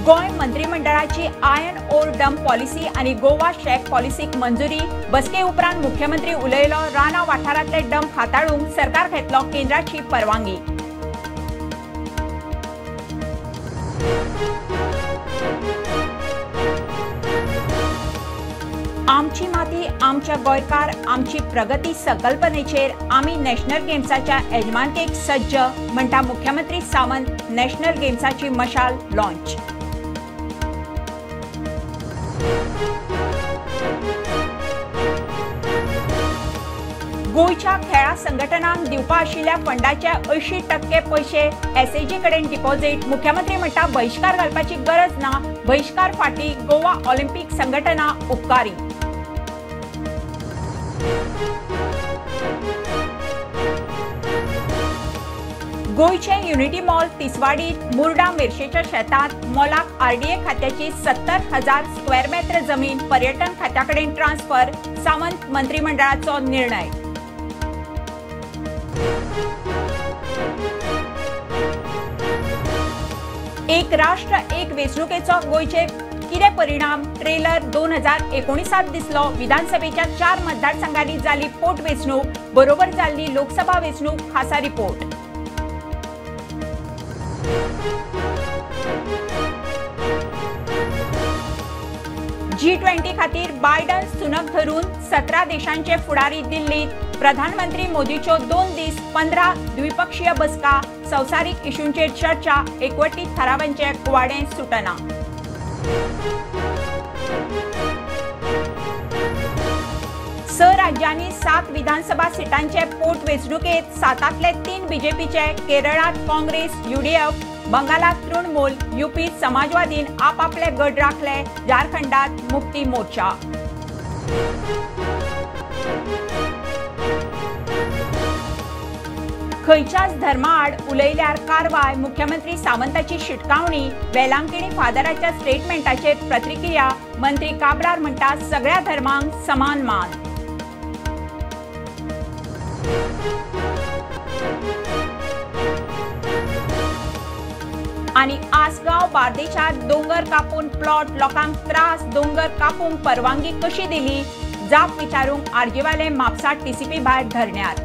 गोंय मंत्रिमंडळाची आयर्न ओर dump policy आनी Goa shack पॉलिसीक मंजुरी. बसके उपरांत मुख्यमंत्री उलयलो, राना वाठारांतले डंप हाताळूंक सरकार घेतलो केंद्राची परवानगी. आमची माती आमच्या गोंयकार आमची प्रगती संकल्पनेचेर आमी नॅशनल गेम्साच्या येजमानकेक सज्ज, म्हणटा मुख्यमंत्री सावंत. नॅशनल गेम्साची मशाल लॉन्च. गोंयच्या खेळा संघटनांक दिवपा आशिल्ल्या फंडाचे 80% पयशे एसएजी कडेन डिपॉझिट. मुख्यमंत्री म्हणटा बहिश्कार घालपाची गरज ना, बहिश्कार फाटी गोवा ऑलिम्पिक संघटना उपकारी. गोंयचे युनिटी मॉल तिसवाडीत मुर्डा मिरशेच्या शेतांत मॉलाक आरडीए खात्याची 70,000 स्क्वेअर मेत्र जमीन पर्यटन खात्या कडेन ट्रान्सफर. सावंत मंत्रिमंडळाचो निर्णय. एक राष्ट्र एक वेंचणुकेचो गोंयचेर कितें परिणाम? ट्रेलर 2019 दिसलो. विधानसभेच्या 4 मतदारसंघांनी जाली पोटवेंचणूक, बरोबर जाल्ली लोकसभा वेंचणूक. खासा रिपोर्ट. G20 खातीर बायडन सुनक धरून 17 देशांचे फुडारी दिल्लीत. प्रधानमंत्री मोदीच्यो 2 दीस 15 द्विपक्षीय बसका, संवसारीक इशूंचेर चर्चा, एकवटीत थारावांचे कुवाडें सुटना. 6 राज्यांनी 7 विधानसभा सिटांचे पोटवेंचणुकेत 7तले 3 बीजेपीचे, केरळात काँग्रेस, युडीएफ, बंगालात तृणमूल, युपीत समाजवादीन आपापले गड राखले, झारखंडात मुक्ती मोर्चा. खंयच्याच धर्माआड उलयल्यार कारवाय, मुख्यमंत्री सावंताची शिटकावणी. वेलांकिणी फादराच्या स्टेटमेंटाचेर प्रतिक्रिया, मंत्री काब्राल म्हणटा सगळ्या धर्मांक समान मान. आनी आसगांव बार्देशात दोंगर कापून प्लॉट, लोकांक त्रास, दोंगर कापूंक परवानगी कशी दिली? जाप विचारूंक आरजीवाले म्हापसा टीसीपी भायर धरण्यार.